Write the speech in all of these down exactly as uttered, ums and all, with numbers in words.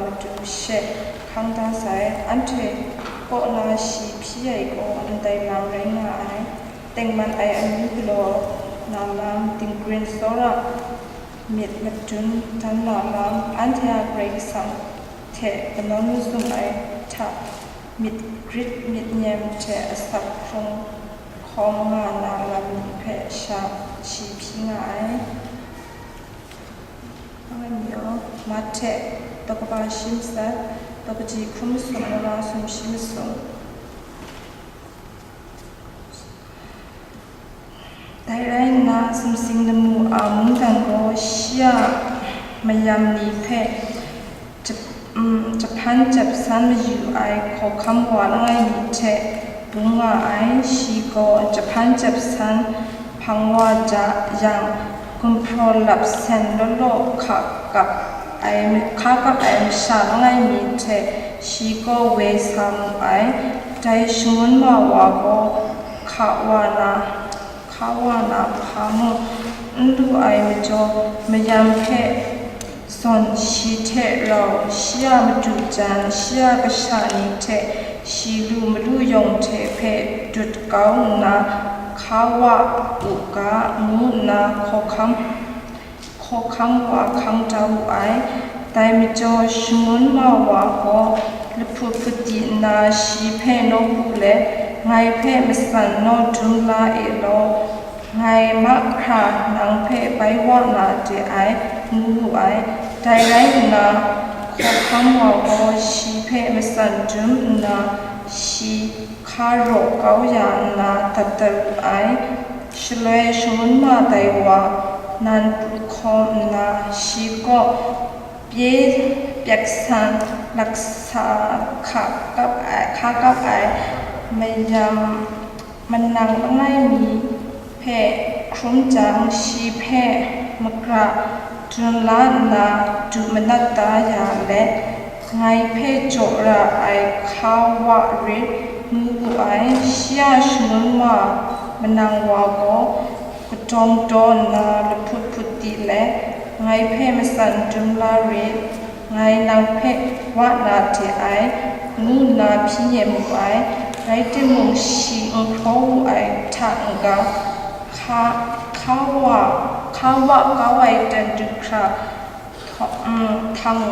matu she hkang da sai. Anhte kaw na shi hpyi ai gaw ndai lam rai nga ai. Tengman ai amyu galaw na lam, dinggrin tsawra myit madun dan na lam, anhte a Karai Kasang hte kanawn mazum ai hta myit grit myit nyem hte asak hkrung hkawm nga na lam ni hpe sha shi hpyi nga ai. Angai mi o, Mahte, daw kaba shi masat, daw kaji hkrum masum, daw na sumshi masum. Dai rai nna, sumsing lamu a mungdan gaw shi a mayam ni hpe jahpan jahpan jep san mayu ai hkawhkam wa langai mi hte bung nga ai. Shi gaw jahpan jep san hpang wa ja yang, gumhpraw lap sen law law hka kap ai, hka kap ai masha langai mi hte shi gaw woi sa mu ai. Dai shangun ma wa gaw hka wa na, hka wa na hpa mung n lu ai majaw, mayam hpe zawn shi hte rau, shi a madu jan, shi a kasha ni hte shi lu malu yawng hte hpe dut kau nna, hka wa u ga, ngu nna hkawhkam, hkawhkam wa hkang da wu ai. Dai majaw, shangun ma wa gaw lahput hput di nna shi hpe nawku let, "Ngai hpe matsan naw dum la e law, ngai mahkra nang hpe bai wa na de ai," ngu wu ai. Dai rai nna, hkawhkam wa gaw shi hpe matsan dum nna, shi hka raw kau ya nna, dat dat wu ai. Shaloi shangun ma dai wa nan pru hkawm nna, shi kaw pye pyak san laksa hka kap ai, hka kap ai mayam manang langai mi hpe hkrum jang, shi hpe magra dun la nna, du manat da ya let, "Ngai hpe jaw ra ai hka wa rit," ngu wu ai. Shi a shangun ma manang wa gaw kadawng daw nna lahput hput di let, "Ngai hpe matsan dum la rit, ngai nang hpe wa na de ai," ngu nna hpyi nem wu ai. Rai timung, shi n hkraw wu ai hta n-ga, hka, hka wa, hka wa kau ai dan du hkra, htawng, mm, htang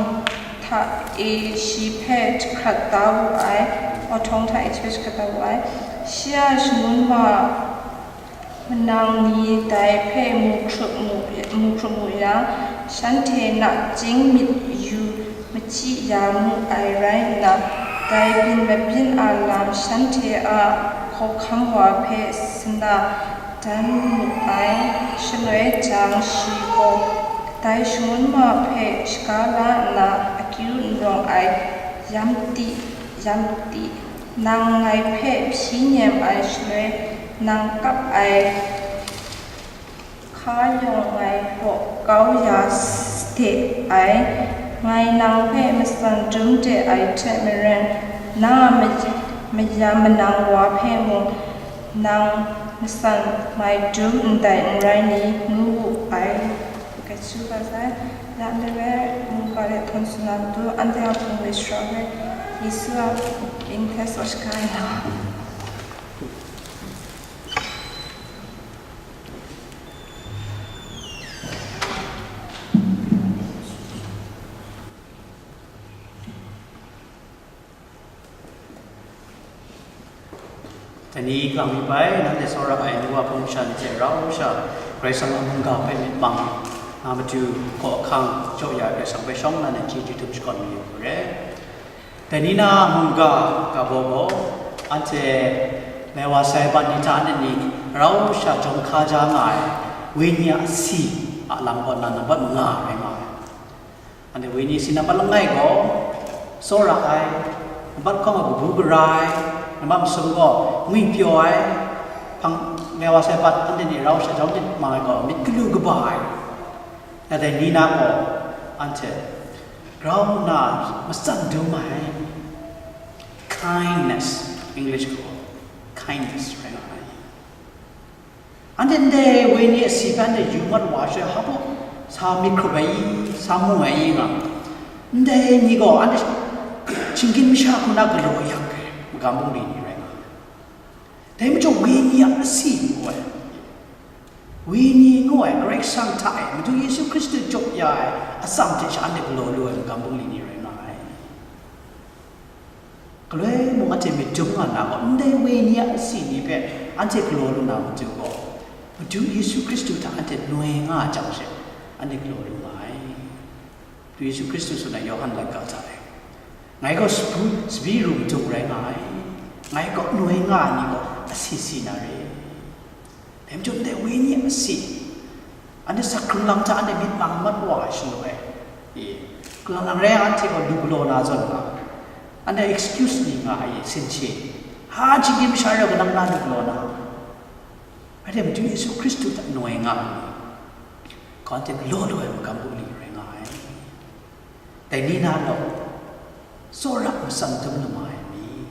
hta e shi hpe jahkrat da wu ai, aw htawng hta e shi hpe jahkrat da wu ai. Shi a shangun ma manang ni dai hpe mu hkrup mu, mu hkrup mu yang, shanhte nachying myit yu machyi ya mu ai rai nna, dai byin mabyin a lam shanhte a hkawhkam wa hpe sana dan mu ai. Shaloi jang shi gaw dai shangun ma hpe shaga la nna, akyu n rawng ai, "Yam ti, yam ti, nang ngai hpe hpyi nem ai shaloi, nang kap ai hka yawng ngai raw kau ya de ai. Ngai nang hpe matsan dum de ai hte maren, na a may-, mayam manang wa hpe mung nang matsan mai dum ndai n rai ni?" ngu wu ai. Kachyu ga sai, ya ndai rai mungga de htawn tsun na matu, anhte a hpung de shara hpe Yesu a mying hte tsaw shaga ai lau. Dai ni gang mi bai, nanhte tsawra ai nu wa hpung shan hte rau sha, Karai Kasang a mungga hpe myit mang na matu, hkaw ahkang jaw ya ai Karai Kasang hpe shawng nnan ai chyeju htum shakawn mayu u re. Dai ni na mungga ga baw gaw, anhte lai wa sai bat ni hta anhte ni rau sha jawm hka ja nga ai, wenyi a asi a lam gaw nan nambat manga rai nga ai. Anhte wenyi asi nambat langai gaw, tsawra ai, nambat hkawng gaw kabu gara ai, nambat masum gaw ngwipyaw ai, hpang lai wa sai bat anhte ni rau sha jawm myit mang ai gaw myit galu kaba ai. Dai ni na gaw anhte grau nna matsan dum ai. Kindness, English gaw kindness rai nga ai. Anhte ndai wenyi asi hpe anhte yu mat wa ai sha, hpa baw sa myit hkrup ai i, sa mu ai i nga, Ndai ni gaw anhte shinggyim masha hku na galaw yang ai magam bungli ni rai nga ai. Dai majaw, wenyi a asi ngu ai, wenyi ngu ai Karai Kasang hta e Madu Yesu Hkristu jaw ya ai atsam hte sha anhte galaw lu ai magam bungli ni rai nga ai. Galoi mung anhte myit dum nga na gaw, ndai wenyi a asi ni hpe anhte galaw lu na matu gaw, Madu Yesu Hkristu hta anhte noi nga ai chyang she, anhte galaw lu nga ai. Madu Yesu Hkristu tsun ai Yawhan laika hta e, "Ngai gaw sabu, sabi rum dung rai nga ai, ngai kaw noi nga ai ni gaw asi si na re." Dai majaw, ndai wenyi a asi, anhte sak hkrung lang hta anhte myit mang mat wa ai shaloi, e, hkrung lang rai anhte gaw lu galaw na zawn nga, anhte excuse ni nga ai, sinche, ha, shinggyim masha rau kanang na lu galaw na, anhte Madu Yesu Hkristu hta noi nga ai, gaw anhte galaw lu ai magam bungli rai nga ai. Dai ni na law, tsawra matsan dum lama ai mi,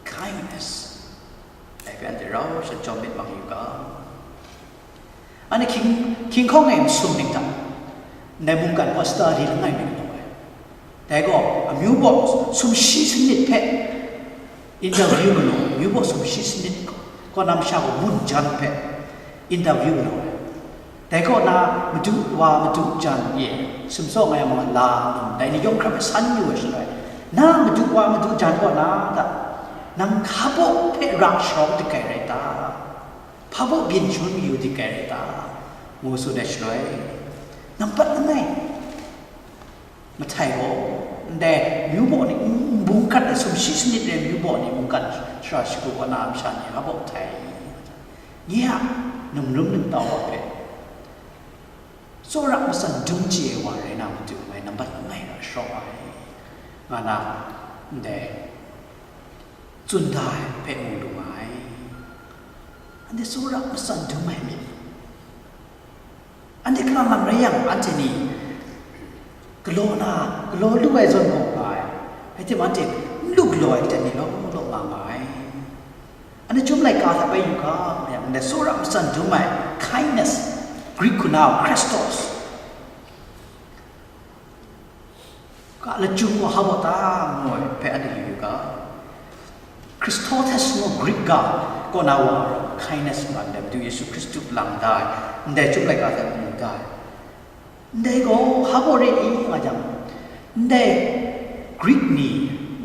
kindness, dai hpe anhte rau sha jawm myit mang yu ga. Anhte hkying, hkying hkawng e masum ning hta, ndai mungkan gaw study langai mi galaw ai. Dai gaw amyu baw sumshi sanit hpe interview galaw, amyu baw sumshi sanit kaw na masha gaw mun jan hpe interview galaw ai. Dai kaw na madu wa madu jan e sumsawng ai mung a la num, dai ni yawng hkra hpe san yu ai shaloi, "Na madu wa madu jan kaw na ta? Nang hpa baw hpe ra sharawng dik ai rai ta? Hpa baw byin shangun mayu dik ai rai ta?" ngu tsun ai shaloi, nampat langai, mahtai gaw, ndai myu baw ni, n-, mungkan sumshi sanit re myu baw ni mungkan shara shagu kaw na masha ni hpa baw mahtai, nye a num rum ningtau wa hpe tsawra matsan dum chye ai wa rai na matu, ngai nampat langai ra sharawng ai, nga na, ndai tsun da ai hpe mu lu nga ai. Anhte tsawra matsan dum ai myit, anhte hkang lam rai yang, anhte ni galaw na, galaw lu ai zawn gaw nga ai, rai timung, anhte n lu galaw ai aten ni law law nga nga ai. Anhte Chyum laika hta bai yu ga, yang ndai tsawra matsan dum ai, kindness, Greek hku na Christos, ga lachyum gaw hpa baw ta ngu ai hpe anhte yu yu ga. Christotes ngu Greek ga kaw na wa, kindness ngu ai, ndai Madu Yesu Hkristu lang da ai, ndai Chyum laika hta mu da ai. Ndai gaw hpa baw re i nga jang, ndai Greek ni,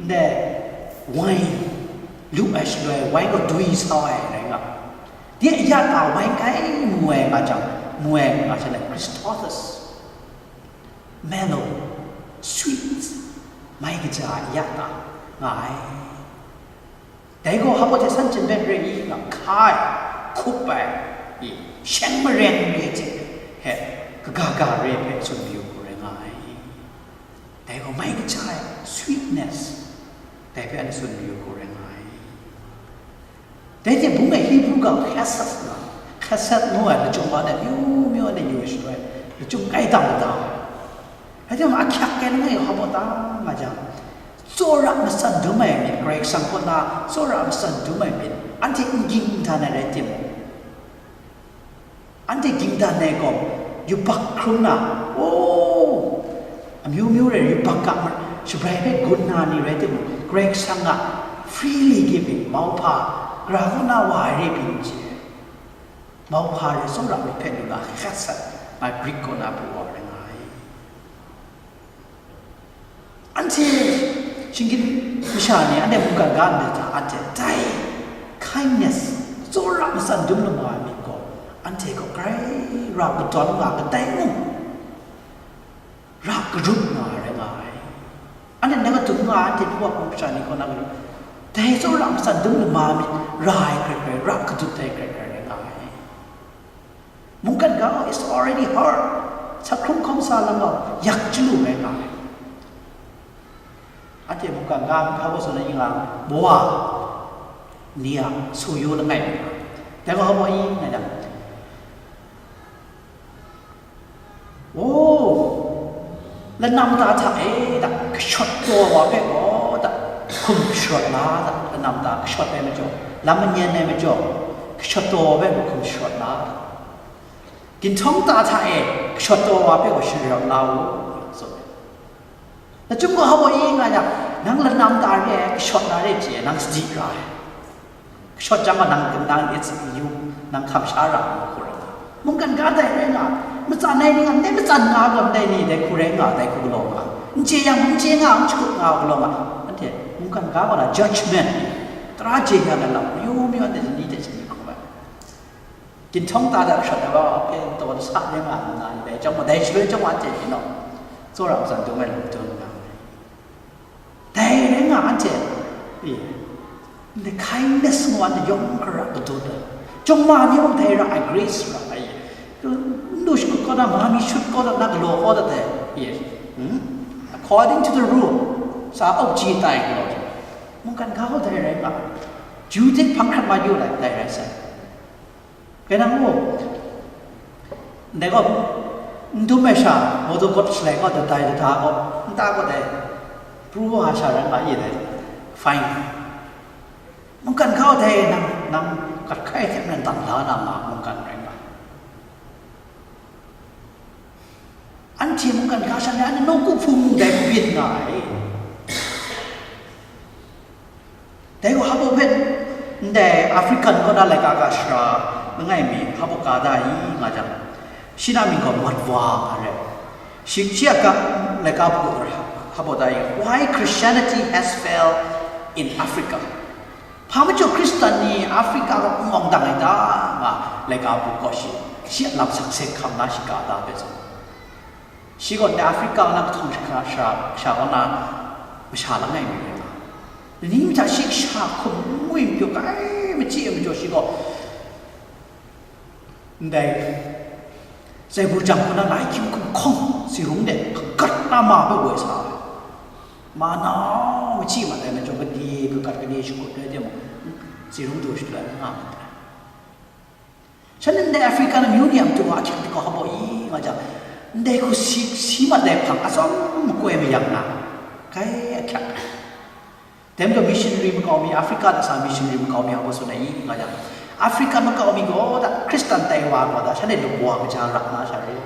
ndai wine lu ai shaloi, wine gaw dwi sa ai rai nga, de a ya ta wine kai mu ai nga jang, mu ai nga shaloi, Christotes, mellow, sweet, mai kaja a ya ta nga ai. Dai gaw hpa baw hte san chyinbet re i nga, hka ai, hkup ai, i, sheng mareng re hte, he, kaga ga re hpe tsun mayu hku rai nga ai. Dai gaw mai kaja ai, sweetness, dai hpe anhte tsun mayu hku rai nga ai. Dai hte bung e Hibru ga hesed nga, hesed ngu ai lachyum wa de myu myu anhte yu ai shaloi, lachyum kai dang da ai. Rai timung, ahkyak kai langai hpa baw ta nga jang, tsawra matsan dum ai myit, Karai Kasang kaw na tsawra matsan dum ai myit, anhte n ging dan ai rai timung, anhte ging dan ai gaw, yubak hkrum na, o, amyu myu re, yubak ga ma-, shabrai hpe gun na ni rai timung, Karai Kasang a freely giving, mauhpa, gara kaw na wa ai re pyi n chye ai. Mauhpa re tsawra myit hpe lu na hkrat sat, ngai Greek kaw na pru wa rai nga ai. Anhte shinggyim masha ni, anhte mungkan ga ndai hta, anhte dai kindness, tsawra matsan dum lama ai myit gaw, anhte gaw grai ra kadawn nga, kadai mung ra karup nga ai rai nga ai. Anhte nang kadum nga ai, anhte nu wa hpung masha ni kaw na gaw, dai tsawra matsan dum lama myit ra ai hkrai hkrai, ra kadut ai hkrai hkrai rai nga ai. Mungkan ga gaw is already hard. Sak hkrung hkawm sa lam gaw yak chyalu rai nga ai. Anhte mungkan ga hpa baw tsun ai nga, bawa ni a su yu langai mi nga, dai gaw hpa baw i nga jang, o, lanam ta hta e da, kashawt taw wa hpe gaw da, hkum sharawt la da, lanam ta kashawt ai majaw, lam manyan ai majaw, kashawt taw wa hpe gaw hkum sharawt la da, ginhtawng ta hta e kashawt taw wa hpe gaw sharawt la u, tsun ai. Nachung gaw hpa baw i nga yang, nang lanam ta re ai, kashawt na re chye, nang sadi ra ai. Kashawt jang gaw nang, nang it's you, nang hkam sha ra ai, hku rai nga. Mungkan ga dai rai nga, matsan ai ni nga, ndai matsan nga gaw ndai ni dai hku rai nga, dai hku galaw nga. N chye yang, n chye nga, n shakut nga galaw nga. Anhte mungkan ga gaw na judgment, tara jeng ya na lam, mayu mayu anhte ni hte shani hkrum ai. Ginhtawng ta da shawt ai wa, pe taw sa rai nga nna ni dai chyawm gaw, dai shaloi chyawm gaw anhte ni naw, tsawra matsan dum ai lam dun nga ai. Dai rai nga anhte, e, the kindness ngu anhte yawng hkra kadun ai. Chyawm ma ni mung dai ra ai, grace ra ai. N du shakut kau na, ma mi shut kau na, na galaw kau dat ai. E, hmm? According to the rule, sa auk ji tai galaw. Mungkan ga gaw dai rai nga. Ju hte hpang hkrat ma yu lai, dai rai sai. Kainan gaw, ndai gaw, n dum ai sha, mawdaw gawt shalai gaw, dadai dada gaw, nta gaw dai, pru wa sha rai nga ye dai, fine. Mungkan ga dai nang, nang kat hkai hte maren dan la na nga, mungkan rai nga. Anhte mungkan ga sha ni, anhte nawku hpung mung dai byin nga ai. Dai gaw hpa baw hpe, ndai African kaw na laika ga sara langai mi hpa baw ga da i nga jang, shi na mying gaw Matwa nga re. Shi, shi a ga, laika hpu hpa baw da i, Why Christianity Has Failed in Africa. Hpa majaw Hkristan ni Africa kaw n awng dang ai ta, nga laika hpu gaw shi, shi a lam sakse hkam na shi ga da hpe zawn. Shi gaw ndai Africa na kahtawng shahkra sha, sha kaw na masha langai mi rai nga. Ning hta shi kasha hkum n ngwi n pyaw, kai machyi ai majaw shi gaw ndai Zaibu jang kaw na lai hkying hkum hkawng, tsi rung de hkagat na ma hpe woi sa ai. Ma nau machyi mat ai majaw, gade hkagat, gade shakut rai timung, tsi rung du shadai nga mat ai. Shanhte ndai Africa na myu ni a matu wa ahkyang hte gaw hpa baw i nga jang, ndai hku si, si mat ai hpang atsawm makoi mayang na, kai ahkyak ai. Dai majaw missionary makau mi, Africa na sa missionary makau mi hpa baw tsun ai i nga jang, Africa makau mi gaw da, Hkristan tai wa gaw da, shanhte luk wa kaja ra na sha re.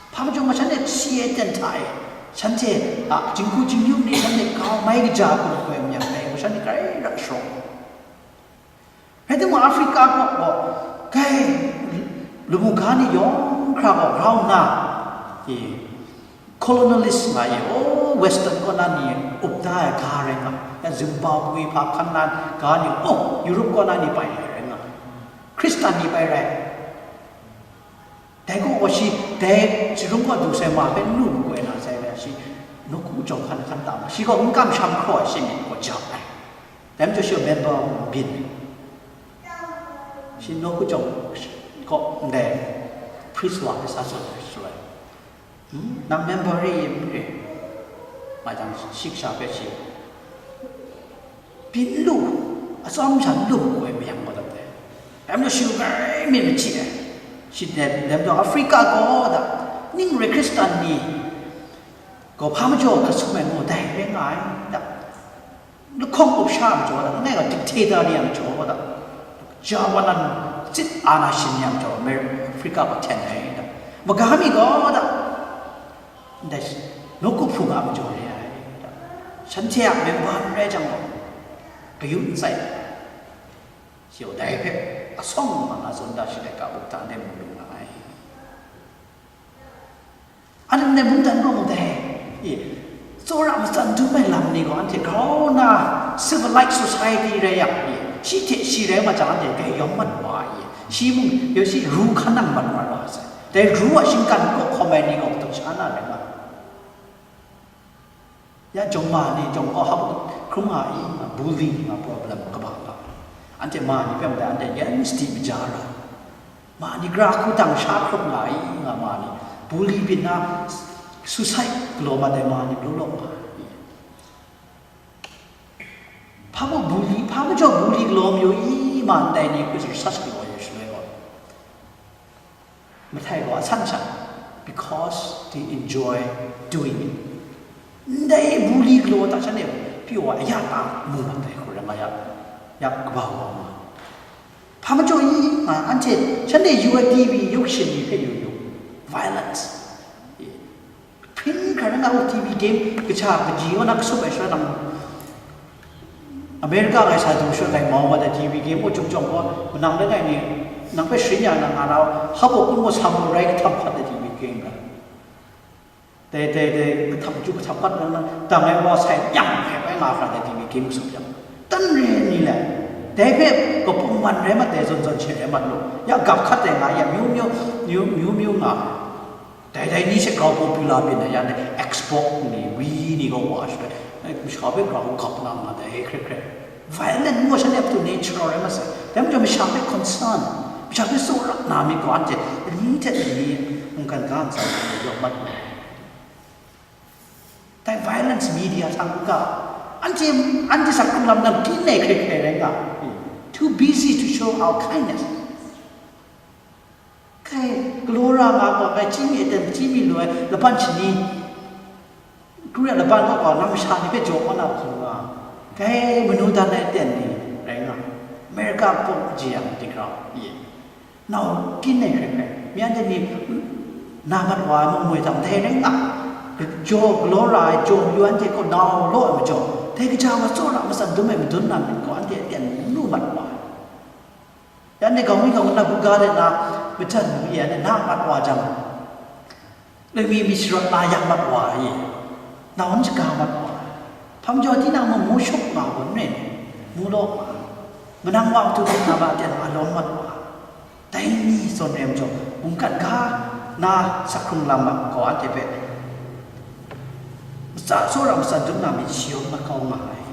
Hpa majaw nga shanhte si ai ten hta e, shanhte a jinghku jingyu ni shanhte kau mai kaja hku makoi mayang dai gaw, shanhte grai ra sharawng. Rai timung, Africa kaw gaw, kai, lamu ga ni yawng hkra gaw grau nna, e, colonialist nga e, o, Western kaw na ni up da ai ga rai nga, ya Zimbabwe hpa hkan na ga ni, o, Europe kaw na ni pai ai rai nga, Hkristan ni pai rai. Dai gaw shi, dai tsi rung kaw du sai ma hpe n lu makoi na sai rai, shi nawku jawng hkan hkan ta ma, shi gaw n kamsham hkraw ai shi myit gaw jau ai. Dai majaw shi gaw member byin, shi nawku jawng kaw ndai priest wa hpe sa zawn ai shaloi, hmm, nang member re ye n re? Nga jang shi kasha hpe shi byin lu, atsawm sha n lu makoi mayang madat ai. Dai majaw shi grai myit machyi ai. Shi dai, dai majaw Africa kaw da, ning re Hkristan ni gaw hpa majaw hkasum ai ngu dai rai nga ai da. Lahkawng up sha a majaw da, langai gaw dictator ni a majaw da, ja wa nan tsit a na shin ni a majaw, Amer-, Africa gaw hten ai da. Maga mi gaw da, ndai nawku hpung a majaw re ai da, shanhte a member n rai jang gaw, kayu n tsai, shi gaw dai hpe asawng ma nga zawn da, shi dai ka buk hta ndai mu lu nga ai. Anhte mungdan gaw mung dai, e, tsawra matsan dum ai lam ni gaw anhte grau nna civilized society rai yang, e, shi hte shi rai ma jang, anhte gai yawm mat wa ai, e, shi mung, yawng shi ru hkan nang mat wa ra sai. Dai ru a shinggan kaw hkawm ai ni gaw katu sha na rai nga ai. Ya jawng ma ni jawng gaw hap hkrum nga i, nga bully nga problem kaba nga. Anhte ma ni hpe madat anhte yen sadi maja ra. Ma ni gara hku dang sha hkrum nga i, nga ma ni bully byin na, suicide galaw mat ai ma ni malu law nga i. Hpa mung bully, hpa majaw bully galaw mayu i, ma ndai ni hku research galaw yu shaloi gaw, mahtai gaw a san sha, because they enjoy doing it. Ndai bully galaw ta shanhte pyi wa a ya ta mu mat ai hku rai nga, ya, ya kaba wa nga. Hpa majaw i, nga, anhte shanhte yu ai T V, yu kashin ni hpe yu yu, violence, Hkrai rai nga u, T V game kasha kaji wa na kasup ai sha nang America ngai sa du sha ngai mau wa da T V game o chung chawng wa manang da ngai ni nang pe shrin ya na nga na habo kun mo sa mo rai katham hkat da T V game da. Dai dai dai katham ju katham hkat na na dang ai wa sai yang hpe bai nga hkra da T V game kasup yang. Tan re ni le. Dai hpe kapum man rai mat dai zawn zawn she rai mat lu. Ya gap hkat dai nga ya myu myu myu myu myu nga. Dai dai ni she grau popular byin ai, ya dai Xbox ni, Wii ni gaw wa ai shaloi, ai, masha hpe grau gap na nga dai, hkrai hkrai. Violent ngu sha ni up to nature rai masai. Dai majaw masha hpe concern, masha hpe tsawra na mi gaw anhte ani hte ani mungkan ga ntsa ai yawng mat nga ai. Dai violence media hta n ga, anhte, anhte sa hkrung lam na byin ai hkrai hkrai rai nga. Too busy to show our kindness. Kai, galaw ra nga gaw, kai, chyi mi aten, chyi mi lu ai, laban shani, kru ya laban kaw gaw, nang masha ni hpe jaw kau na hkum nga, kai, manu dan ai aten ni, rai nga, America pawng ji yang, di grau, ye. Nau, kyin ai hkrai hkrai, mi anhte ni, na mat wa ai, mung moi dang, dai rai nga, jaw, galaw ra ai, jaw mayu anhte kaw nau law ai majaw, dai kaja wa tsawra matsan dum ai madun na myit gaw, anhte aten n lu mat wa ai. Yan ni gaw mi gaw na buga de na, majan mi yan na mat wa jang, lami mi sharawt na yak mat wa ye, nawn shaga mat wa, hpam jaw tinang mung mu shuk nga gun rin, mu law ma, manang wa matu na ba ten ma lawm mat wa, dai ni zawn rem jaw, mungkan ga na sakrung lam ma gaw anhte hpe, matsa tsawra matsan dum na myit shayawm mat kau nga ai.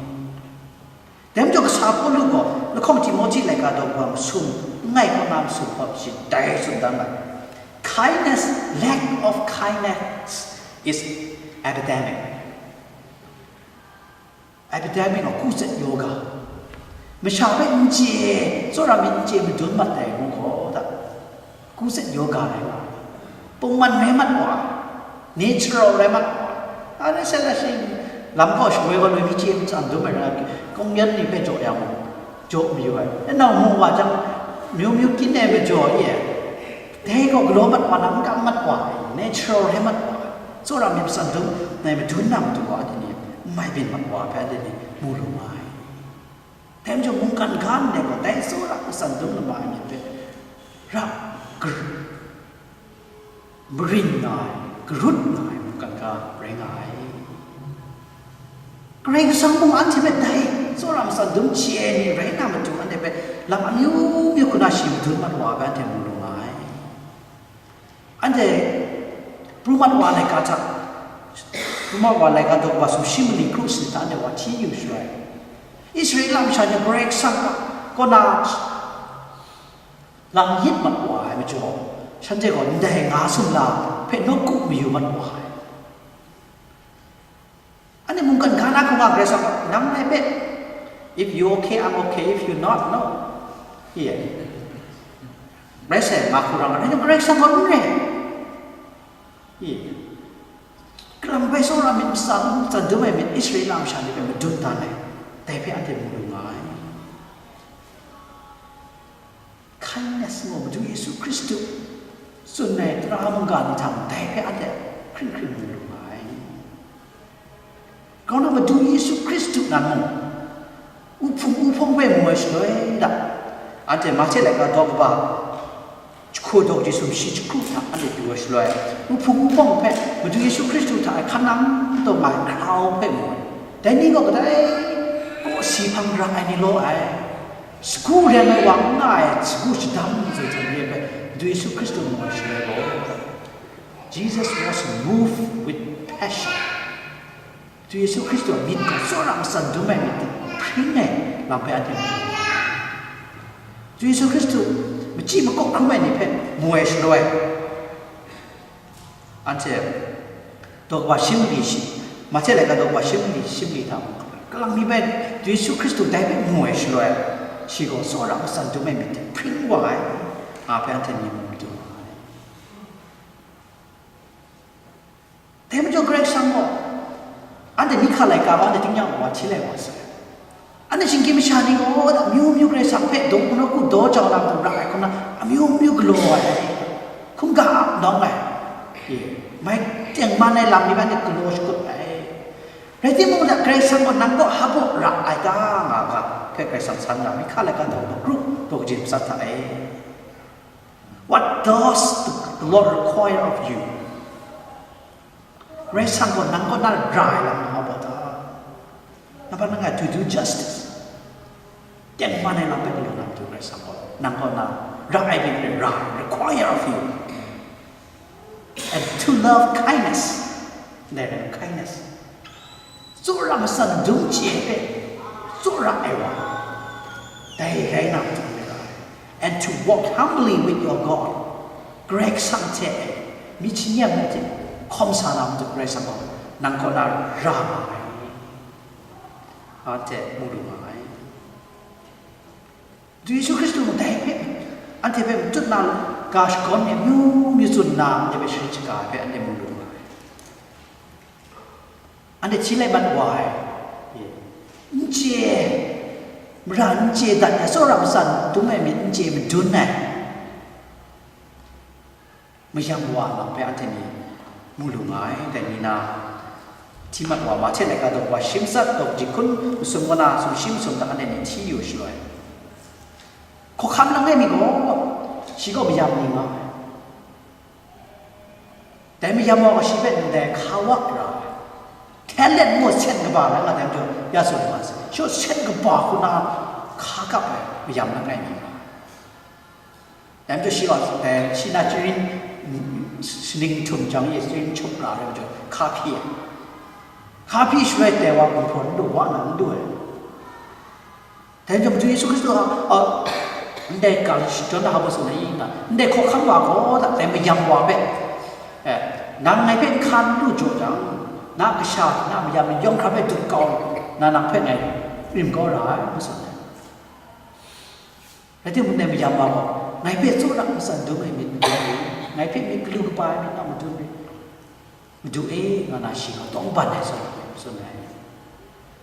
Dai majaw kasa Pawlu gaw lahkawng Timohti laika daw kaba masum, langai kaw na masum hpe shi dai tsun dan ai. Kindness, lack of kindness is epidemic. Epidemic of ကူးစက်ရောဂါ. Masha hpe n chye, tsawra myit n chye madun mat ai ngu gaw da. ကူးစက်ရောဂါ rai nga ai. Pungman rai mat wa, natural rai mat wa. A rai sat la shi, lam kaw shawoi gaw loi mi chye matsan dum ai ra, kawng yan ni hpe jaw ya mu, jaw mayu ai. E nau mu wa jang, myu myu kyin ai majaw e, dai gaw galaw mat wa na, n kam mat wa ai, natural rai mat wa ai. Tsawra myit matsan dum, nai madun na matu wa, anhte ni, n mai byin mat wa hpe anhte ni mu lu nga ai. Dai majaw mungkan ga ndai gaw, dai tsawra matsan dum lama ai myit hpe, ra, gar-, marin nga ai, garut nga ai mungkan ga rai nga ai. Karai Kasang mung anhte hpe dai tsawra matsan dum chye ai ni rai na matu, anhte hpe lam amyu myu hku na shi madun mat wa ai hpe anhte mu lu nga ai. Anhte pru mat wa ai laika hta, pru mat wa ai laika daw kaba sumshi mali kru sanit hta anhte wa hti yu shaloi, Israela masha ni Karai Kasang a kaw na lam yit mat wa ai majaw, shanhte gaw ndai nga sumla hpe nawku mayu mat wa ai. Anhte mungkan ga na hkrum nga Karai Kasang gaw, nang ngai hpe, "If you okay, I'm okay, if you not, no." Ye. Rai sai, ma hku rang, rai Karai Kasang gaw n rai. Ye. Kalang bai tsawra myit matsan, matsan dum ai myit Israela masha ni hpe madun dan ai, dai hpe anhte mu lu nga ai. Kindness ngu Madu Yesu Hkristu tsun ai tara mungga ni hta mung dai hpe anhte hkring hkring mu lu nga ai. Grau na Madu Yesu Hkristu nan mung, uhpung uhpawng hpe mu ai shaloi da, anhte Mahte laika daw kaba jahku daw kachyi sumshi jahku hta anhte pru ai shaloi, uhpung uhpawng hpe Madu Yesu Hkristu hta e hkan nang taw nga ai hkrau hpe mu ai. Dai ni gaw kadai kaw si hpang ra ai ni law ai. Sagu ren ai wa n nga ai, sagu shadam zawn zawn re ai hpe, Madu Yesu Hkristu mu ai shaloi gaw, Jesus was moved with passion. Madu Yesu Hkristu a myit gaw tsawra matsan dum ai myit hte hpring ai lam hpe anhte mu. Madu Yesu Hkristu machyi makaw hkrum ai ni hpe mu ai shaloi, anhte daw kaba shi mali shi, Mahte laika daw kaba shi mali shi mali hta mung, kalang mi bai Yesu Hkristu dai hpe mu ai shaloi, shi gaw tsawra matsan dum ai myit hte hpring wa ai, nga hpe anhte myit mu madu wa ai. Dai majaw Karai Kasang gaw, anhte mihkra laika gaw anhte tingnyang wa hti lai wa sai. Anhte shinggyim masha ni gaw, amyu myu Karai Kasang hpe dawng hkun nawku daw jau na matu ra ai hkrum na, amyu myu galaw ai, hkungga nawng ai, e, mai, tengman ai lam ni anhte galaw shakut ai. Rai timung, Karai Kasang gaw nang kaw hpa ra ai ta nga ga hpe Karai Kasang san ra, Mihka laika daw magrup daw kaji matsat hta e. What does the Lord require of you? Karai Kasang gaw nang kaw na ra ai lam nga gaw ta? Number one, to do justice. Tengman ai lam hpe galaw na matu Karai Kasang gaw nang kaw na ra ai myit re, ra, require of you. And to love kindness. Dai rai, kindness. Tsawra matsan dum chye hpe tsawra ai wa, dai rai na matu re ai. And to walk humbly with your God. Karai Kasang hte myit shangyam ai hte hkawm sa na matu Karai Kasang gaw nang kaw na ra nga ai. Anhte mu lu nga ai. Madu Yesu Hkristu mung dai hpe, anhte hpe matut na ga shakawn ni amyu myu tsun nna, anhte hpe sharin shaga ai hpe anhte mu lu nga ai. Anhte hti lai mat wa ai, n chye, mara n chye dat ai, tsawra matsan dum ai myit n chye madun ai mayam wa lam hpe anhte ni mu lu nga ai. Dai ni na, hti mat wa, Mahte laika daw wa shi matsat, daw kaji hkun masum kaw na sumshi masum hta anhte ni hti yu shaloi, hkawhkam langai mi gaw, shi gaw mayam ni nga ai. Dai mayam wa gaw shi hpe ndai hka wa ra ai. Talent mung sen kaba rai nga, dai majaw ya tsun nga sai, shi gaw sen kaba hku na hka kap ai mayam langai mi nga ai. Dai majaw shi gaw, dai shi na chyarin, mm, shaning htum jang e, chyarin hkyup ra ai majaw, hka hpyi ai. Hka hpyi shaloi dai wa gumhpraw n du, wa na n du ai. Dai majaw Madu Yesu Hkristu a, a, ndai ga shadawn na hpa tsun ai i nga, ndai hkawhkam wa gaw, dai mayam wa hpe, eh, nang ngai hpe nhkan lu jaw jang, na kasha, na mayam yawng hkra hpe dut kau, na nang hpe ngai rim kau ra ai, ngu tsun ai. Rai timung, dai mayam wa gaw, ngai hpe tsawra matsan dum ai myit madun rit, ngai hpe myit galu kaba ai myit naw madun rit, Madu e, nga na shi gaw tawng ban ai zawn, tsun ai.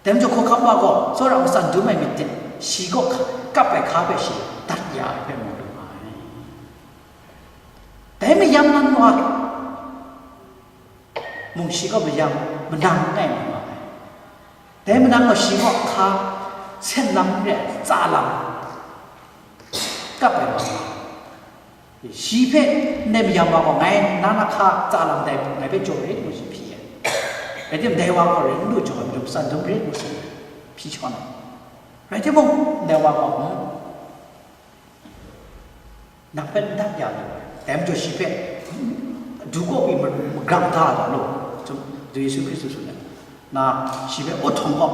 Dai majaw hkawhkam wa gaw, tsawra matsan dum ai myit hte, shi gaw hka-, kap ai hka hpe shi dat ya ai hpe mu lu nga ai. Dai mayam nan wa mung shi gaw mayam manang langai mi nga ai. Dai manang gaw shi gaw hka sen lam n re ai, tsa lam kap ai wa nga ai. Shi hpe ndai mayam wa gaw, ngai na na hka tsa lam dai ngai hpe jaw rit ngu shi hpyi ai. Rai timung, dai wa gaw rai n lu jaw ai majaw, matsan dum rit ngu shi hpyi shawn ai. Rai timung, ndai wa gaw, hmm, nang hpe n dat ya lu ai. Dai majaw shi hpe, hmm, du kaw pyi ma-, magrang da da lu, Madu Yesu Hkristu tsun ai. Na shi hpe, "O, htawng kaw,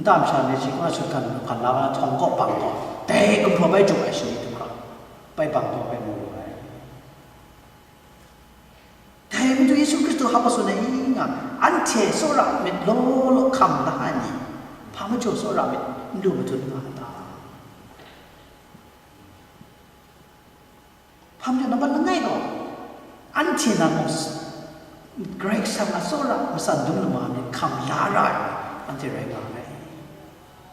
nta masha ni shi kaw sutgan hkan la, htawng kaw bang kaw, dai gumhpraw bai jaw ai shani htum hkra, bai bang kaw," hpe mu lu ai. Dai Madu Yesu Hkristu hpa tsun ai i nga, anhte tsawra myit law law hkam la ai ni, hpa majaw tsawra myit n lu madun nga a ta? Hpa majaw, nambat langai gaw, anhte nan mung Karai Kasang a tsawra matsan dum lama myit hkam la ra ai, anhte rai nga ai.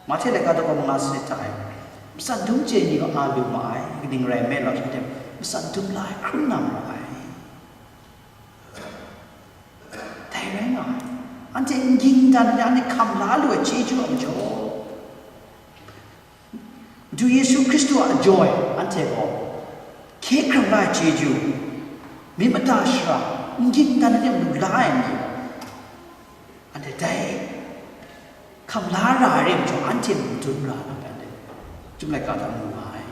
Mahte laika daw manga sanit hta e, matsan dum chye ni gaw a lu ma ai, kaning rai nme law, shanhte matsan dum la ai hkrum na maru ai. Dai rai nga ai. Anhte n ging dan ai, anhte hkam la lu ai chyeju a majaw, Madu Yesu Hkristu a joy anhte gaw hkye hkrang la ai chyeju, myit mada shara, n ging dan ai ni mung lu la ai ni, anhte dai hkam la ra ai re majaw, anhte mung dum ra na, anhte Chyum laika hta mu nga ai.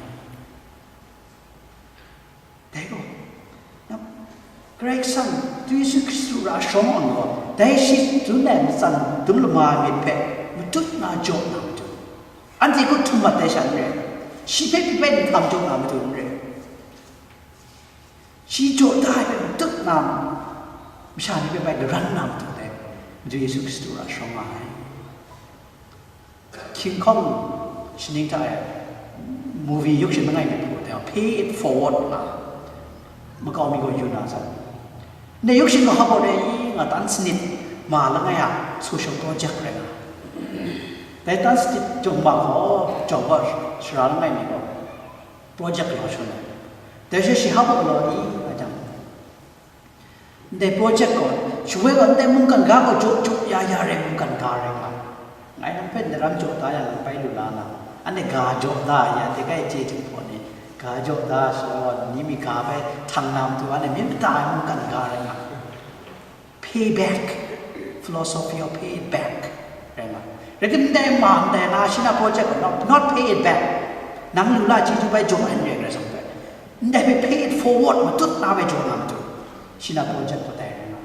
Dai gaw, na, Karai Kasang, Madu Yesu Hkristu ra shawng ang gaw, dai shi tsun ai matsan dum lama myit hpe matut na jaw na matu, anhte hku htum mat ai sha n rai, shi hpe pyi bai nhtam jaw na matu n rai, shi jaw da ai hpe matut na, masha ni hpe bai laran na matu dai, Madu Yesu Hkristu ra shawng nga ai. King Kong shaning hta e movie yuk shin langai myit hku dai, Pay It Forward nga, makau mi gaw yu na san. Ndai yuk shin gaw hpa baw re i nga, tan sanit ma langai a social project rai nga. Dai tan sanit jawng ma gaw, jawng gaw shara langai mi gaw project galaw shun ai. Dai she shi hpa baw galaw i nga jang, Ndai project gaw, shawoi gaw ndai mungkan ga gaw jaw jaw ya ya rai mungkan ga rai nga. Ngai nang hpe ndaram jaw da yang nang bai lu la na, anhte ga jaw da ya, de kai chye jahpaw ni, ga jaw da shawa ni mi ga bai htang na matu, anhte myit mada ai mungkan ga rai nga. Pay back, philosophy of pay it back rai nga. Rai timung ndai ma ndai na shi na project gaw not, not pay it back. Nang lu la chyeju bai jaw ai n rai, Karai Kasang hpe. Ndai hpe pay it forward matut na bai jaw na matu, shi na project gaw dai rai nga.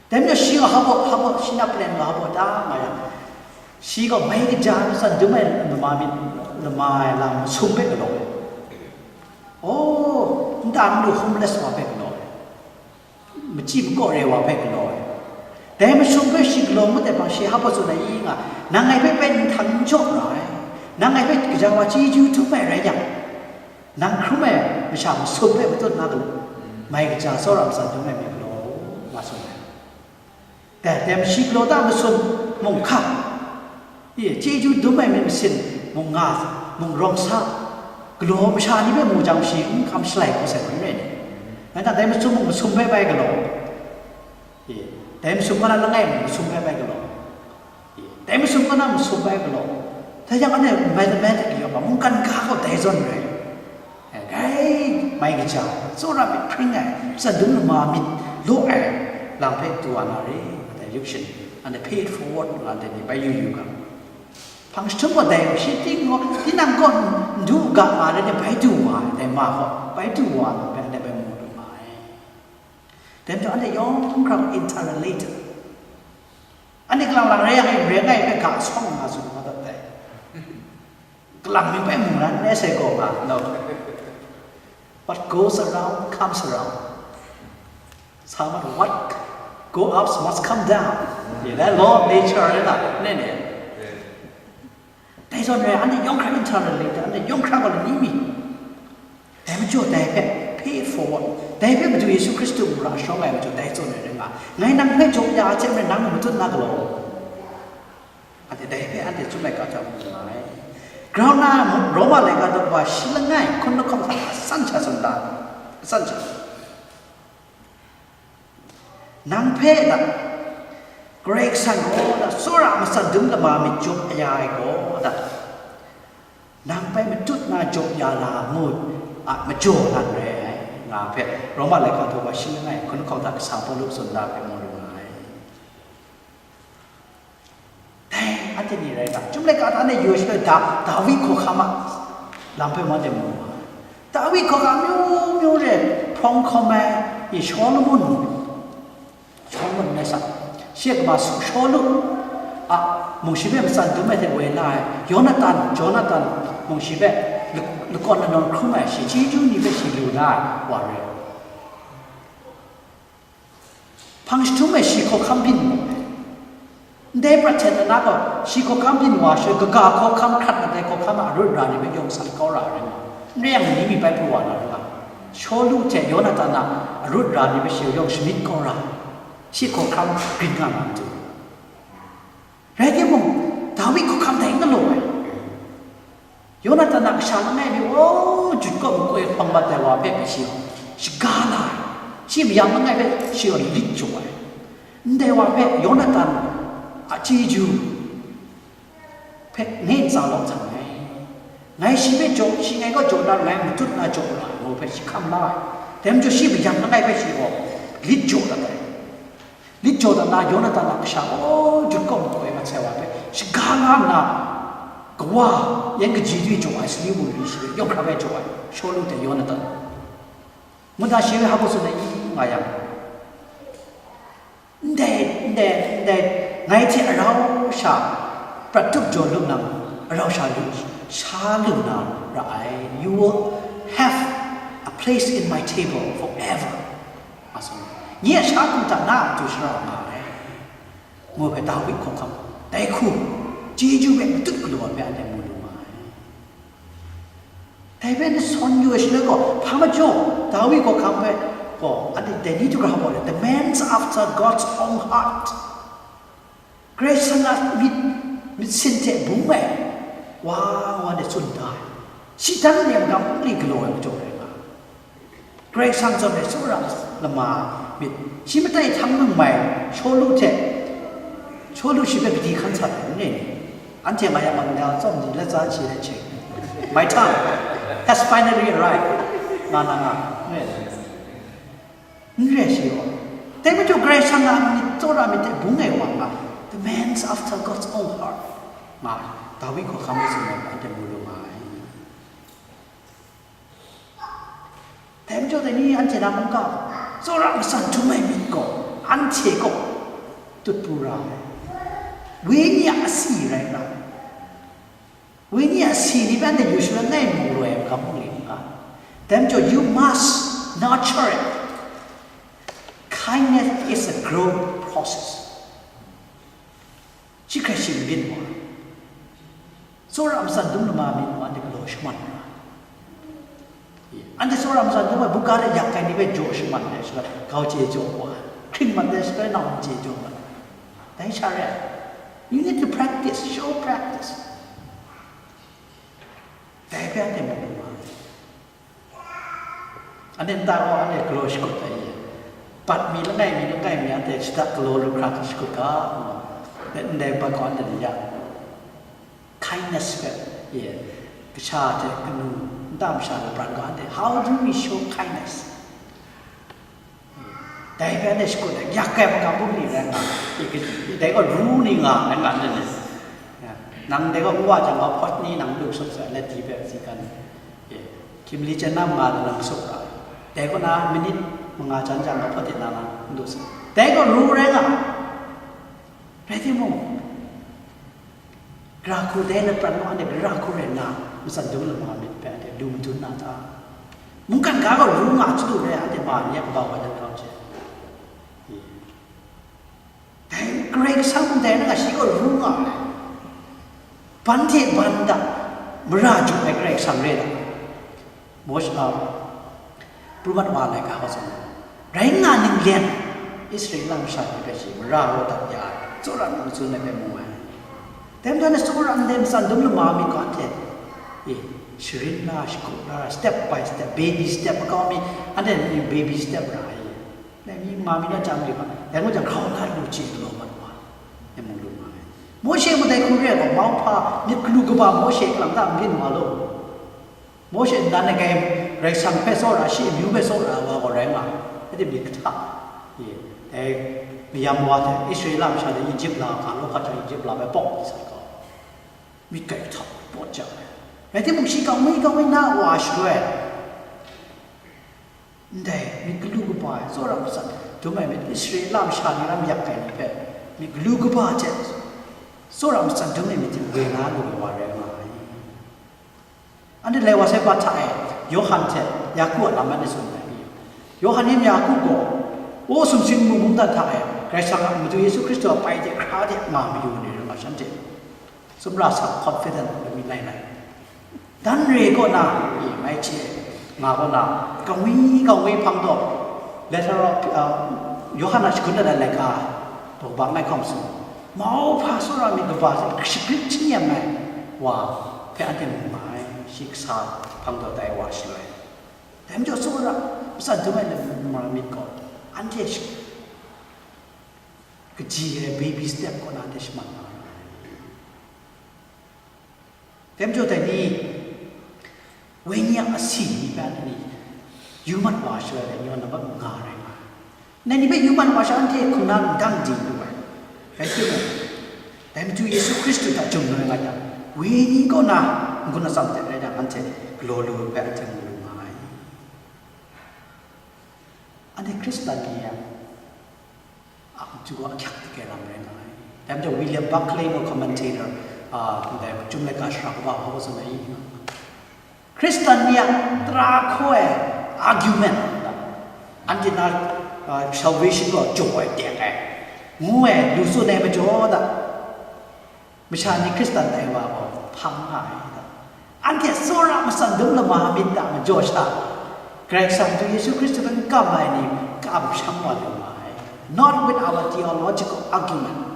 Dai majaw shi gaw hpa baw, hpa baw, shi na plan gaw hpa baw da nga yang, shi gaw mai kaja matsan dum ai lama myit, lama ai lam masum hpe galaw ai. Oh, nta n lu homeless wa hpe galaw ai. Machyi makaw re wa hpe galaw ai. Dai masum hpe shi galaw ngut ai hpang shi hpa baw tsun ai i nga, nang ngai hpe bai nhtang n jaw ra ai. Nang ngai hpe kaja wa chyeju dum ai rai yang, nang hkrum ai masha masum hpe matut na galaw, mai kaja tsawra matsan dum ai myit galaw, nga tsun ai. Dai, dai mashi galaw ta masum mung hka, e, chyeju dum ai myit masin mung nga, mung rawng sa, galaw masha ni hpe mu jang shi n kam shalai hku sai hku n rai ni? Ngai hta dai masum mung masum hpe bai galaw, e, dai masum kaw na langai mung masum hpe bai galaw, e, dai masum kaw na masum hpe bai galaw. Dai yang anhte mathematic yawng a mungkan ga gaw dai zawn rai. Grai mai kaja, tsawra myit hpring ai, tsan dum lama myit law ai lam hpe du wa na re, ndai yuk shin, anhte pay it forward nga ndai ni bai yu yu ga. Hpang jahtum gaw dai, shi ting gaw, tinang kaw n du u ga nga rai ni, bai du wa ai, dai ma gaw, bai du wa ai lam hpe anhte bai mu lu nga ai. Dai majaw anhte yawng hkra gaw interrelated. Anhte kalang lang rai yang, rai ngai hpe ga sawng nga tsun nga dat dai. Kalang mi bai mung na n rai sai gaw nga, no. What goes around comes around. Sa mat, what go up must come down. Ye, that law of nature, rai na, ne, ne. Dai zawn rai, anhte yawng hkra interrelated, anhte yawng hkra gaw lani mi. Dai majaw dai hpe, pay it forward. Dai hpe Madu Yesu Hkristu mung ra shawng ai majaw dai zawn rai rai nga. Ngai nang hpe jaw ya ai hte maren nang matut na galaw. Anhte dai hpe anhte Chyum laika hta mu nga ai. Grau na Roma laika daw wa shi langai hkun lahkawng hta asan sha tsun da, asan sha. Nang hpe da, Karai Kasang gaw da, tsawra matsan dum lama myit jaw ya ai gaw da, nang bai matut na jaw ya na ngut a majaw nan rai ai, nga hpe Roma laika daw wa shi langai hkun lahkawng hta kasa Pawlu tsun da hpe mu lu nga ai. Dai, anhte ni rai ta? Chyum laika hta anhte yu ai shaloi, Da-, Dawi hkawhkam a lam hpe mung anhte mu wa ai. Dawi hkawhkam amyu myu re hprawng hkawm ai, i Shawlumon, Shawlumon ngai sa, shi a kaba Shawlu a mung shi hpe matsan dum ai hte woi la ai, Yonatan, Jonatan mung shi hpe lak-, lakawn lanawn hkrum ai, shi chyeju ni hpe shi lu la ai wa rai. Hpang jahtum e shi hkawhkam byin mu ai. Ndai prat hten na na gaw, shi hkawhkam byin wa shaloi, kaga hkawhkam hkrat mat ai hkawhkam a arut ra ni hpe yawng san kau ra ai rai nga, n rai yang, ni mi bai pru wa na rai nga, Shawlu hte Yonatan a arut ra ni hpe shi yawng shamyit kau ra, shi hkawhkam grin nga na matu. Rai timung, Dawi hkawhkam dai n galaw ai. Yonatan a kasha langai mi, o, jut kaw makoi hpawng mat ai wa hpe shi gaw shaga la ai, shi mayam langai hpe shi gaw lit jaw ai. Ndai wa hpe Yonatan a chyeju hpe ngai ntsa lawm htan ai. Ngai shi hpe jaw, shi ngai kaw jaw na, ngai matut na jaw na, ngu hpe shi hkam la ai. Dai majaw shi mayam langai hpe shi gaw lit jaw dat ai. Lit jaw dat na, Yonatan a kasha gaw jut kaw makoi mat sai wa hpe shaga nga nna, kawa yan kaji du jaw ai, sali wunli shi hpe yawng hkra bai jaw ai, Shawlu hte Yonatan. Ngut da shi hpe hpa baw tsun ai i nga yang, ndai, ndai, ndai, ngai hte arau sha prat tup jaw lu nang, arau sha lu, sha lu na ra ai, you will have a place in my table forever. A tsun, nye a sha ku hta na a matu shara nga ai, ngu hpe Dawi hkawhkam, dai hku, chyeju hpe matut galaw ai hpe anhte mu lu ma ai. Dai hpe n sawn yu ai shaloi gaw, hpa majaw, Dawi hkawhkam hpe gaw, anhte dai ni hte hkra gaw, the man's after God's own heart. Karai Kasang a myit, myit sin hte bung ai wa, wa de tsun da ai. Shi dan de magam n li galaw ai majaw rai nga. Karai Kasang zawn e tsawra lama myit. Shi matai htang nang mai, Shawlu hte, Shawlu shi hpe kadi hkan sa ai, n rai ni? Anhte nga yang, nga tsawm di, let's answer that check. My tongue has finally arrived. Nga na nga, n rai ni? N re shi gaw, dai majaw Karai Kasang a myit tsawra myit hte bung ai wa nga, the man's after God's own heart, nga Dawi hkawhkam e tsun ai hpe anhte mu lu nga ai. Dai majaw dai ni anhte na mungga, tsawra matsan dum ai myit gaw anhte kaw tut pru ra ai. Wenyi a asi rai nga ai. Wenyi a si ni hpe anhte usually ngai mu lu ai makam mung li n ga. Dai majaw, you must nurture it. Kindness is a growth process. Shi hkrai shi n byin wa. Tsawra matsan dum lama myit mung anhte galaw shaman nga. Anhte tsawra matsan dum ai buga de yak ai ni hpe jaw shaman ai shaloi, gau chye jaw wa, hkring mat ai shaloi, nau chye jaw mat. Dai sha re ai. You need to practice, show practice. Dai hpe anhte mu lu nga ai. Anhte nta gaw anhte galaw shakut ai, bat mi langai mi langai mi anhte shada galaw lu hkra hkra shakut ga, ndai bat gaw anhte ni ya. Kindness hpe, ye, kasha hte kanu, nta masha hpe pran ga anhte, how do we show kindness? Dai hpe anhte shakut ai, yak ai makam bum ni rai nga, i, i, dai gaw ru ni nga ai, nga ni ni? Ya, nang dai gaw nwa jang gaw hpawt ni nang lu sut sai, let di hpe si kan, e, hkying li chyen na manga de nang sut ra ai. Dai kaw na minit manga jan jang gaw hpawt de na nang lu sut. Dai gaw ru rai nga. Rai timung, Gara hku dai na pran gaw anhte gara hku rai nna, matsan dum lama myit hpe anhte lu madun na ta? Mungkan ga gaw ru nga chyalu rai, anhte ma ni a kaba wa dan kau hte. Dai Karai Kasang ndai na nga shi gaw ru nga ai. Ban hte ban da, mara jum ai Karai Kasang rai da. Mawshe a, Pru mat wa ai laika hkawt zawn, rai nga ninglen, Israela masha ni hpe shi mara raw dat ya ai, tsawra n tsun ai hpe mu ai. Dai majaw na tsawra ndai matsan dum lama mi gaw anhte, e, sharin la, shakut la, step by step, baby step makau mi, anhte ni baby step ra ai. Dai mi ma mi na chyam yu ga, dai ngu jang, hkrau na lu chye galaw mat wa, e mu lu nga ai. Mawshe mung dai hku re ai gaw, mauhpa myit galu kaba Mawshe kalang ta n byin wa law. Mawshe nnan ai Karai Kasang hpe tsawra, shi amyu hpe tsawra ai wa gaw rai nga ai, myit kahta, e, dai mayam wa hte Israela masha ni Egutu la hkra, law hkra jang Egutu la bai pawk di sa ai gaw, myit grai kahtau pawt jang ai. Rai timung, shi kangwi kangwi na wa shaloi, ndai myit galu kaba ai, tsawra matsan dum ai myit, Israela masha ni lam yak ai ni hpe myit galu kaba hte tsawra matsan dum ai myit hte woi na lu ai wa rai nga ai. Anhte lai wa sai, bat hta e Yawhan hte Yaku a lam anhte tsun ai. Yawhan yin Yaku gaw, o, sumsing mung mungdan hta e Karai Kasang a Madu Yesu Hkristu a pai de hkra de nga mayu ai ni rai nga, shanhte sumra sa, confident ai mi lai lai. Dan re kaw na, e, mai hte nga kaw na, kangwi kangwi hpang taw, letter of, uh, Yawhan a shagun dat ai laika, daw kaba ngai hkawm tsun, mauhpa tsawra myit kaba hte shagrit chyinghkam ai wa hpe anhte mu nga ai, shi kasa hpang taw tai wa shaloi. Dai majaw tsawra matsan dum ai lam mara myit gaw, anhte shi-, kaji ai baby step kaw na anhte shaman nga ai. Dai majaw dai ni, wenyi a asi ni hpe anhte ni yu mat wa shaloi dai ni gaw nambat manga rai nga ai. Ngai ni hpe yu mat wa sha, anhte hkum na n dang di lu ai. Rai timung, dai Madu Yesu Hkristu hta jum na rai nga yang, wenyi kaw na n-gun atsam hte rai yang, anhte galaw lu ai hpe anhte mu lu nga ai. Anhte Hkristan ni a, a matu gaw ahkyak dagrai lam rai nga ai. Dai majaw William Barclay ngu commentator, a, ndai Chyum Laika Sara Kaba hpa gaw tsun ai, Hkristan ni a tara hkaw ai argument, anhte na, a, salvation gaw jaw ai, tek ai, ngu ai, lu tsun ai majaw da, masha ni Hkristan tai wa gaw hpang nga ai da. Anhte tsawra matsan dum lama myit hta majaw sha, Karai Kasang hte Yesu Hkristu hpe n kam ai ni kamsham wa lu nga ai. Not with our theological argument.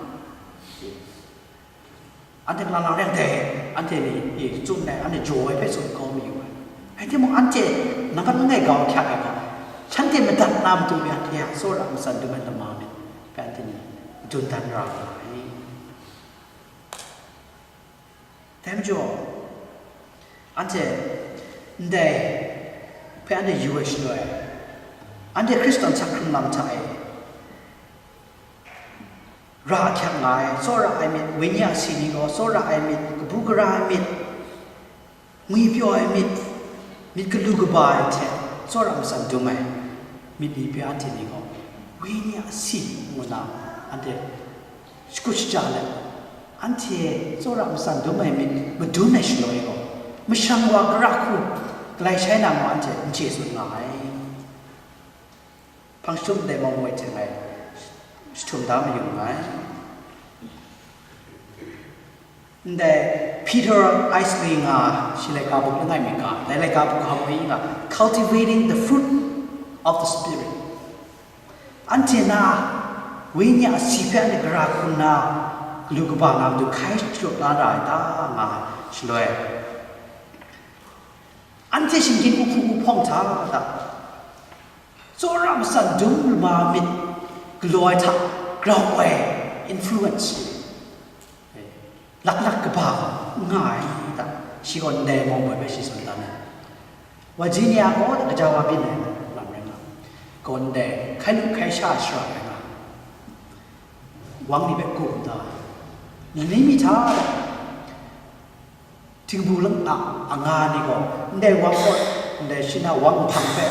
Anhte kalang lang reng dai, anhte ni, e, tsun ai, anhte jaw ai hpe tsun kau mayu ai. Rai timung, anhte nambat langai kau ahkyak ai gaw, Shanhte madat na matu mi anhte a tsawra matsan dum ai lama myit hpe anhte ni madun dan ra nga ai. Dai majaw, anhte ndai hpe anhte yu ai shaloi, anhte Hkristan hkrum lam hta e ra ahkyak nga ai, tsawra ai myit, wenyi a si ni gaw tsawra ai myit, kabu gara ai myit, ngwipyaw ai myit, myit galu kaba ai hte tsawra matsan dum ai myit ni pyi anhte ni gaw, wenyi a si ngu na anhte shakut shaja let, anhte tsawra matsan dum ai myit madun ai shaloi gaw, mashang wa gara hku galai shai na ngu anhte n chye tsun nga ai. Hpang jahtum ndai mawng moi hte ngai jahtum da mayu nngai. Ndai Peter Eisler nga shi laika buk langai mi ga, dai laika buk hkam ai nga, Cultivating the Fruit of the Spirit. Anhte na wenyi a si hpe anhte gara hku nna galu kaba nga matu hkai shatup la ra ai ta nga shaloi, anhte shinggyim uhpu uhpawng hta da, tsawra matsan dum lama myit galaw ai hta grau ai influence, laklak kaba nga ai ta, shi gaw ndai mawng moi hpe shi tsun dan ai. Virginia gaw kaja wa byin ai lam rai nga, gaw ndai hkai lu hkai sha shara rai nga, wang ni hpe kum da, lani mi hta da, htingbu lang a, a nga ni gaw, ndai wang gaw, ndai shi na wang hpang hpe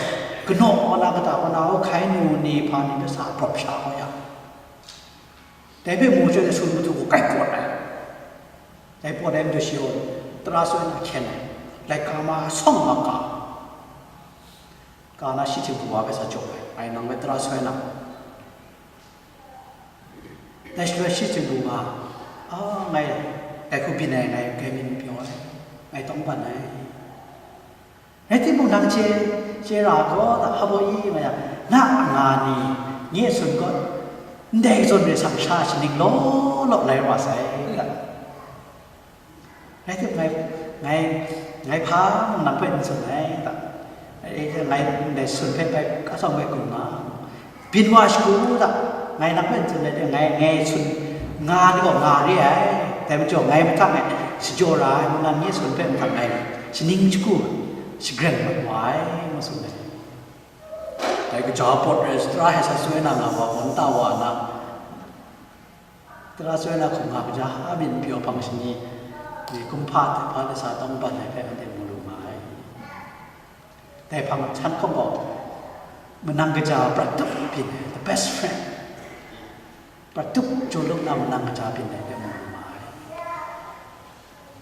kanaw kaw na, kata kaw na, o hkai nu ni hpa ni hpe sa prawp sha kau ya. Dai hpe mu chyoi na sun matu gaw kai pawt ai. Dai pawt ai matu shi gaw tara soi na hkyen ai, laika ma sawng ma ka, ka na shi htingbu wa hpe sa jaw ai, ngai nang hpe tara soi na. Dai shaloi shi htingbu nga, a, ngai dai hku byin ai, ngai kai myit n pyaw ai, ngai tawngban ai. Rai timung, nang chye, chye ra gaw, da, hpa baw i nga yang, na a nga ni, nye a sun gaw, ndai zawn re sang sha shaning law law lai wa sai, da. Rai tim, ngai, ngai, ngai hpa mung nang hpe n tsun ai, da. Ngai ndai sun hpe bai, ka sawng bai kum nga. Byin wa shagu da, ngai nang hpe n tsun ai, ngai, ngai sun nga ni gaw nga re ai, dai majaw ngai mahtang e shajaw ra ai, mungdan nye sun hpe mahtang ngai shaning shagu shagreng mat wa ai, ngu tsun ai. Dai kaja pawt rai, sutara hte sa soi na nga wa, gaw nta wa na, tara soi na hkum nga kaja a byin pyaw hpang shani, kumhpa hte hpa de sa tawngban ai hpe anhte mu lu nga ai. Dai hpang htan hkawng gaw, manang kaja prat tup byin ai, the best friend. Prat tup jaw lawm na manang kaja byin ai hpe mu lu ma ai.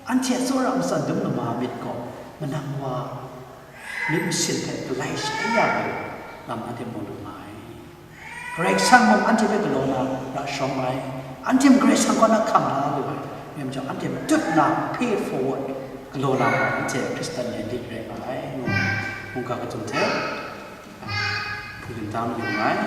Anhte a tsawra matsan dum lama myit gaw, manang wa myit masin hpe galai shai ya ai lam anhte mu lu ma ai. Karai Kasang mung anhte hpe galaw na ra shawng ai, anhte mung Karai Kasang kaw na hkam la lu ai, myit majaw anhte matut na pay forward galaw na ai, anhte Hkristan ni lit rai nga ai, ngu mungga kachyum hte hpungdim da mayu nngai.